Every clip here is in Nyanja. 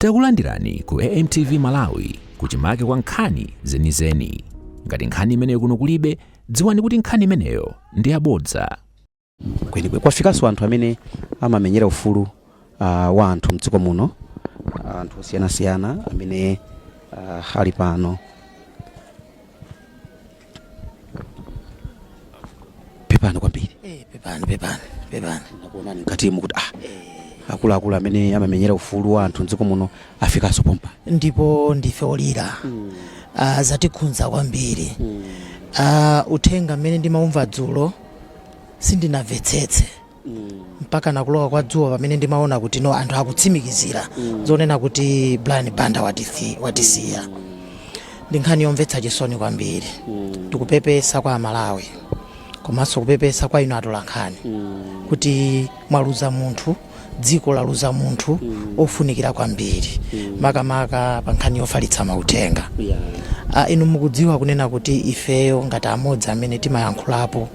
Takulandirani ku AMTV Malawi, kuchimake kwa nkhani zenizeni. Ngati nkhani imeneyo kuno kulibe, dziwani kuti nkhani imeneyo ndi yabodza. Kwenikweni kwafikanso anthu amene amamenyera ufulu wa anthu mdziko muno, anthu osiyanasiyana amene ali pano. Pepani kwambiri. Pepani, pepani, pepani. Ndakuonani mkatimu kuti akuluakulu amene amamenyera ufulu wa anthu mdziko muno afikanso pompa. Ndipo ndife olira. Zatikhudza kwambiri. Uthenga mmene ndimaumva dzulo sindinamvetsetse mpaka nakulowa kwa dzuwa, pamene ndimaona kuti no, anthu akutsimikizira zonena kuti Brian Banda watisiya. Ndi nkhani yomvetsa chisoni kwambiri. Tikupepesa kwa Amalawi komanso kupepesa kwa inu atolankhani kuti mwaluza munthu, dziko laluza munthu ofunikira kwambiri, makamaka pa nkhani yofalitsa mauthenga. Inu mukudziwa kunena kuti ifeyo ngati amodzi amene timayankhulapo,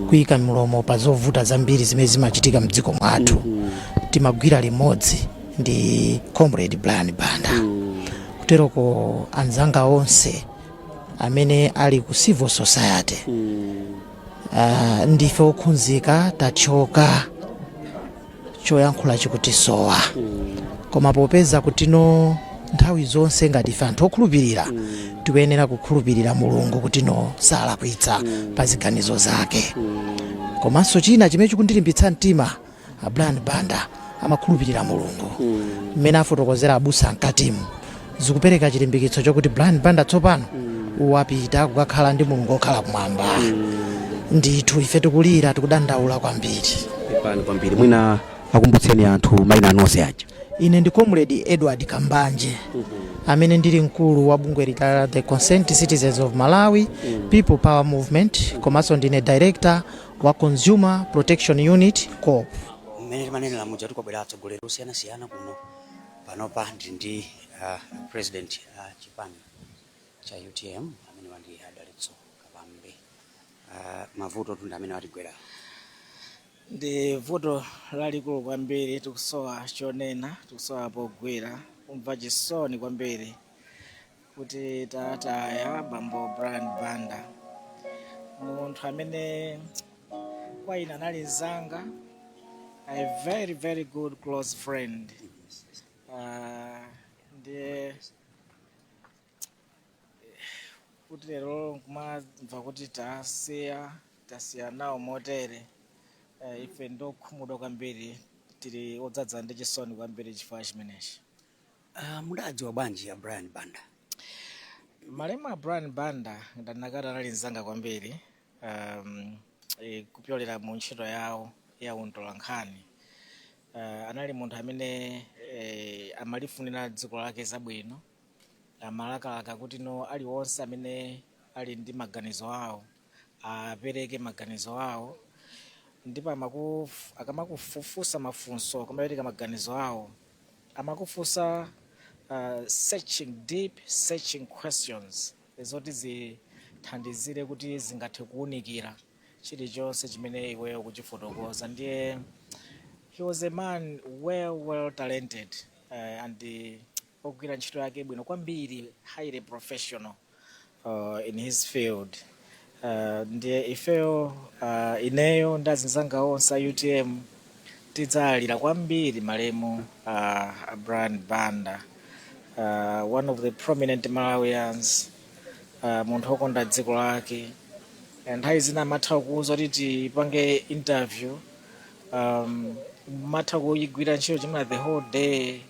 kuyika mlomo pa zovuta zambiri zimene zimachitika mdziko mwathu, timagwira limodzi ndi Comrade Brian Banda. Kuteroko anzanga onse amene ali ku civil society, ndife okhunzika, tachoka, choyankhula chikutisowa. Koma popeza kutino nthawi zonse ngati ife anthu okhulupirira tikuyenera kukhulupirira Mulungu kuti no, salakwitsa pa ziganizo zake. Komanso china chimene chikundilimbitsa mtima, a Brian Banda amakhulupirira Mulungu. Mmene afotokozera abusa mkatimu zikupereka chilimbikitso chokuti Brian Banda tsopano wapita kukakhala ndi Mulungu okhala kumwamba. Ndithu ife tikulira, tikudandaula kwambiri. Pepani kwambiri. Mwina akumbutseni anthu mayina anu onse aja. Ine ndi Comrade Edward Kambanje, amene ndili mkulu wa bungwe la The Concerned Citizens of Malawi, People Power Movement, komanso ndine director wa Consumer Protection Unit, COPE. Mmene timanenera muja, tikubwera atsogoleri osiyanasiyana kuno. Panopa ndili ndi president chipani cha UTM, amene wandi Adalitso Kabambe. Mavuto tundu amene watigwera ndi vuto lalikulu kwambiri. Tikusowa chonena, tikusowa pogwira, kumva chisoni kwambiri kuti tataya bambo Brian Banda, munthu amene kwa ine anali mzanga, a very very good close friend. Ndiye kuti lero nkumamva kuti tasiya nawo motere, ife ndokhumudwa kwambiri, tili odzadza ndi chisoni kwambiri chifukwa chimenechi. Mudadziwa bwanji ya Brian Banda? Malemu a Brian Banda ndanakati anali mzanga kwambiri, kupyolera mu ntchito yawo ya utolankhani. Anali munthu amene amalifunira dziko lake zabwino, amalakalaka kuti no, aliwonse amene ali ndi maganizo awo apereke maganizo awo, ndipo akamakufufusa mafunso, akamapereka maganizo awo, amakufunsa searching, deep searching questions zoti zithandizire kuti zingathe kuwunikira chilichonse chimene iweyo kuchifotokoza. Ndiye he was a man well talented and ogwira ntchito yake bwino kwambiri, highly professional in his field. Ndiye ifeyo, ineyo ndi azinzanga onse a UTM, tidzalira kwambiri malemu Brian Banda, one of the prominent Malawians, munthu wokonda dziko lake. Nthawi zina amatha kuuza kuti tipange interview, matha kuyigwira ntchito chimene the whole day.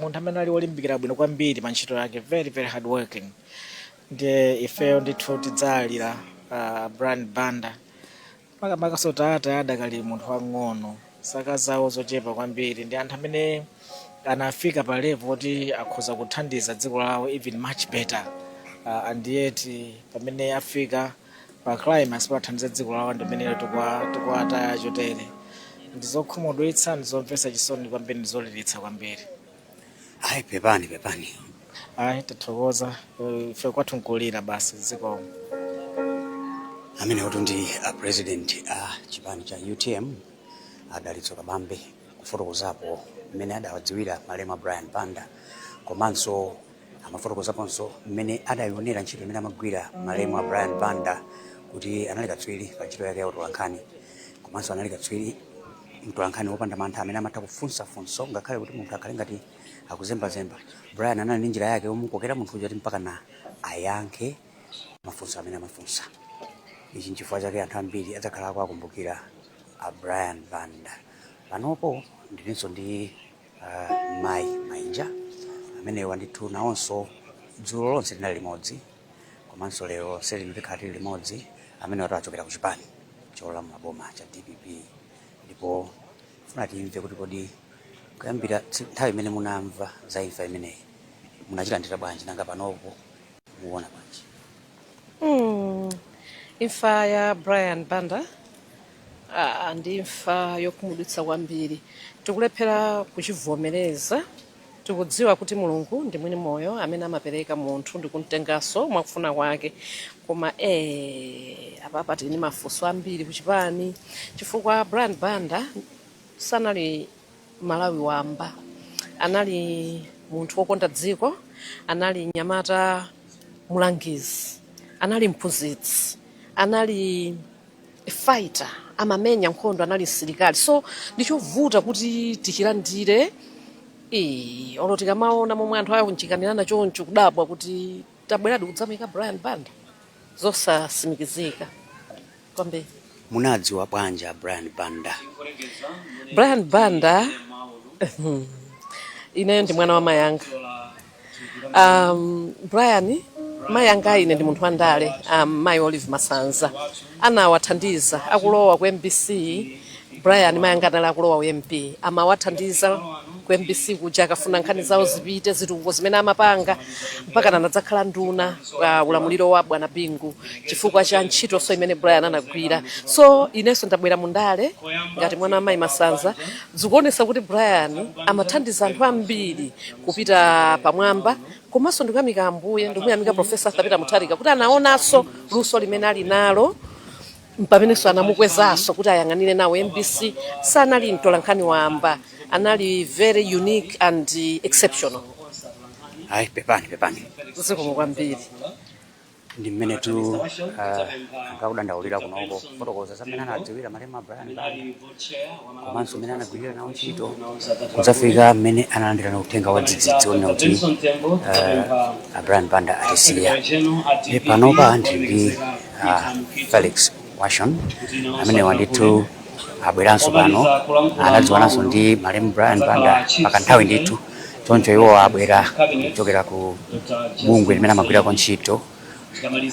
Munthu amene ali wolimbikira bwino kwambiri pa ntchito yake, very very hard working. Ndiye ifeyo ndithu tidzalira Brian Banda, makamakaso tata adakali munthu wang'ono, zaka zawo zochepa kwambiri, ndi anthu amene anafika pa level kuti akhoza kuthandiza dziko lawo even much better, and yet pamene afika pa climax pathandiza dziko lawo ndi pamene tikuwataya chotere. Ndizokhumudwitsa, ndizomvetsa chisoni kwambiri, ndizoliritsa kwambiri. Ayi, pepani, pepani. Ayi, tathokoza. Ife kwathu nkulira basi, zikomo. Amene kuti ndi a president a chipani cha UTM, Adalitso Kabambe. Kufotokozapo mmene adawadziwira malemu a Brian Banda, komanso amafotokozaponso mmene adayionera ntchito imene amagwira malemu a Brian Banda, kuti anali katswiri pa ntchito yake ya utolankhani, komanso anali katswiri mtolankhani wopanda mantha amene amatha kufunsa funso ngakhale kuti munthu akhale ngati akuzembazemba. Brian anali ndi njira yake yomukokera munthu uja kuti mpaka na ayankhe mafunso amene amafunsa. Ichi nchifukwa chake anthu ambiri adzakhala akuwakumbukira a Brian Banda. Panopo ndilinso ndi mayi Mainja amenewa. Ndithu nawonso dzulo lonse linali limodzi, komanso lero lonse lino tikhala tili limodzi. Amene watu achokera ku chipani cholamula boma cha DPP, ndipo funa timve kuti kodi kuyambira nthawi imene munamva za imfa imeneyi munachilandira bwanji? Nanga panopo muona bwanji? Imfa ya Brian Banda ndi imfa yokhumudwitsa kwambiri. Tikulephera kuchivomereza. Tikudziwa kuti Mulungu ndi mwini moyo amene amapereka munthu ndi kumtenganso mwakufuna kwake, koma apapa tili ndi mafunso ambiri kuchipani, chifukwa Brian Banda sanali Malawi wamba, anali munthu wokonda dziko, anali mnyamata mulangizi, anali mphunzitsi, anali fighter, amamenya nkhondo, anali msilikali. So ndichovuta kuti tichilandire. Olo tikamaona momwe anthu akunjikanirana choncho, kudabwa kuti tabweradi kudzamuyika Brian Banda, zosasimikizika kwambiri. Munadziwa bwanji a Brian Banda? Brian Banda, ineyo ndi mwana wa mayanga. Brian, mayanga ine ndi munthu wandale. Mayi Olive Masanza anawathandiza akulowa ku MBC. Brian, mayanga anali akulowa ku MP, amawathandiza ku MBC kuja akafuna nkhani zawo zipite, zitukuko zimene amapanga, mpaka anadzakhala nduna ulamuliro wa bwana Bingu, chifukwa cha ntchitonso imene Brian anagwira. So inenso ndabwera mundale ngati mwana wa mayi Masanza. Zikuonesa kuti Brian amathandiza anthu ambiri kupita pamwamba. Komanso ndikuyamika Ambuye, ndikuyamika Professor Arthur Peter Mutharika kuti anaonanso luso limene ali nalo, pamenenso anamukwezanso kuti ayang'anire nawo MBC. Sanali mtolankhani wamba, anali very unique and exceptional. Ayi, pepani, pepani. Zikomo kwambiri. Ndi mmene tu anthu akudandaulira kunoko, kufotokoza za mmene anadziwira malemu a Brian Banda, komanso mmene anagwirira nawo ntchito, kudzafika mmene analandira uthenga wa dzidzidzi onena kuti a Brian Banda atisiya. Ndi panopa ndili ndi Felix Washon. Amenewa ndithu abweranso pano, anadziwananso ndi malemu Brian Banda pakanthawi ndithu. Choncho iwo abwera kuchokera ku bungwe limene amagwirako ntchito,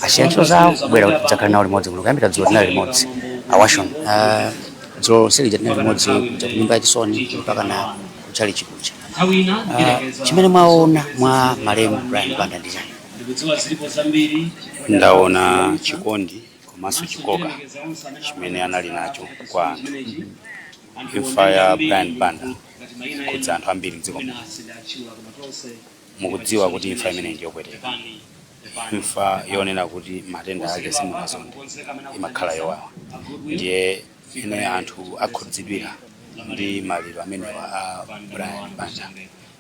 asiya ntchito zawo kubwera kuti tidzakhale nawo limodzi kuno. Kuyambira dzulo tinali limodzi. Awashon, dzulo lonse lija tinali limodzi kuja ku nyumba yachisoni mpaka na kuchalichi kuja. Chimene mwaona mwa malemu Brian Banda ndi chani? Ndaona chikondi komanso chikoka chimene anali nacho kwa anthu. Imfa ya Brian Banda ikhudza anthu ambiri mdziko muno. Mukudziwa kuti imfa imeneyi ndiyopweteka, imfa yonena kuti matenda ake simunazonde, imakhala yowawa. Ndiye ine anthu akhudzidwira ndi maliro amenewa a Brian Banda,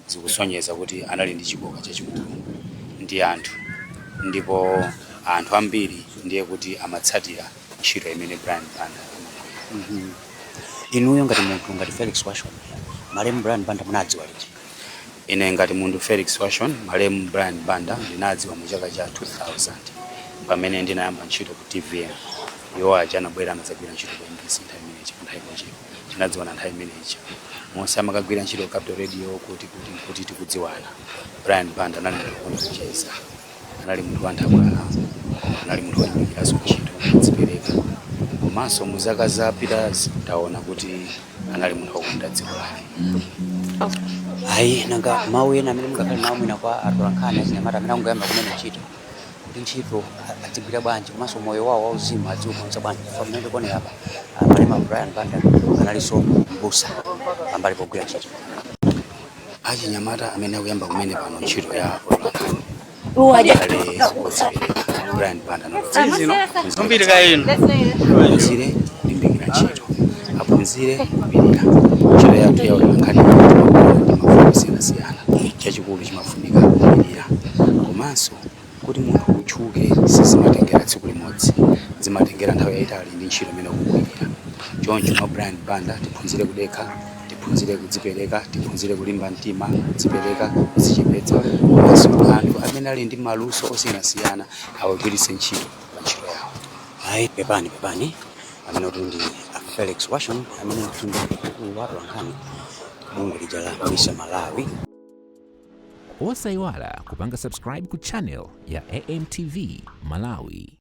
zikusonyeza kuti anali ndi chikoka chachikulu ndi anthu, ndipo anthu ambiri ndiye kuti amatsatira ntchito imene Brian Banda amagwira. Inuyo ngati munthu, ngati Felix Washon, malemu Brian Banda munadziwa liti? Ine ngati munthu Felix Washon, malemu Brian Banda ndinadziwa mu chaka cha 2000 pamene ndinayamba ntchito ku TVM. Iwo aja anabwera, anadzagwira ntchito ku MBC nthawi imeneyi, nthawi kochepa tinadziwana nthawi imeneyi. Monse amakagwira ntchito ku Capital Radio, kuti tikudziwana. Brian Banda anali munthu wokonda kucheza, anali munthu wanthabwala, koma anali munthu wolimbikiraso ntchito, kudzipereka. Komanso mu zaka zapitazi taona kuti anali munthu wokonda dziko lake. Ayi, nanga mawu ena amene mungakhale nawo mwina kwa atolankhani achinyamata amene angoyamba kumene ntchito, kuti ntchito adzigwira bwanji, komanso moyo wawo wauzimu adziukonza bwanji? Chifukwa mmene tikuonera apa, malemu Brian Banda analinso mbusa pambali pogwira ntchito. Achinyamata amene akuyamba kumene pano ntchito ya utolankhani akhale odzipereka. Brian Banda aphunzire kulimbikira ntchito, aphunzire. Tiphunzire kupirira. Ntchito yathu ya utolankhani timakumana ndi mavuto osiyanasiyana. Chachikulu chimafunika kupirira, komanso kuti munthu utchuke sizimatengera tsiku limodzi, zimatengera nthawi yayitali ndi ntchito imene ukugwirira. Choncho mwa Brian Banda tiphunzire kudekha, tiphunzire kudzipereka, tiphunzire kulimba mtima, kudzipereka, kudzichepetsa, komanso anthu amene ali ndi maluso osiyanasiyana awagwiritse ntchito pa ntchito yawo. Ayi, pepani, pepani. Amene kuti ndi a Felix Washon, amene kuti ndi mkulu wa atolankhani bungwe lija la MISA Malawi. Osayiwala kupanga subscribe ku channel ya AMTV Malawi.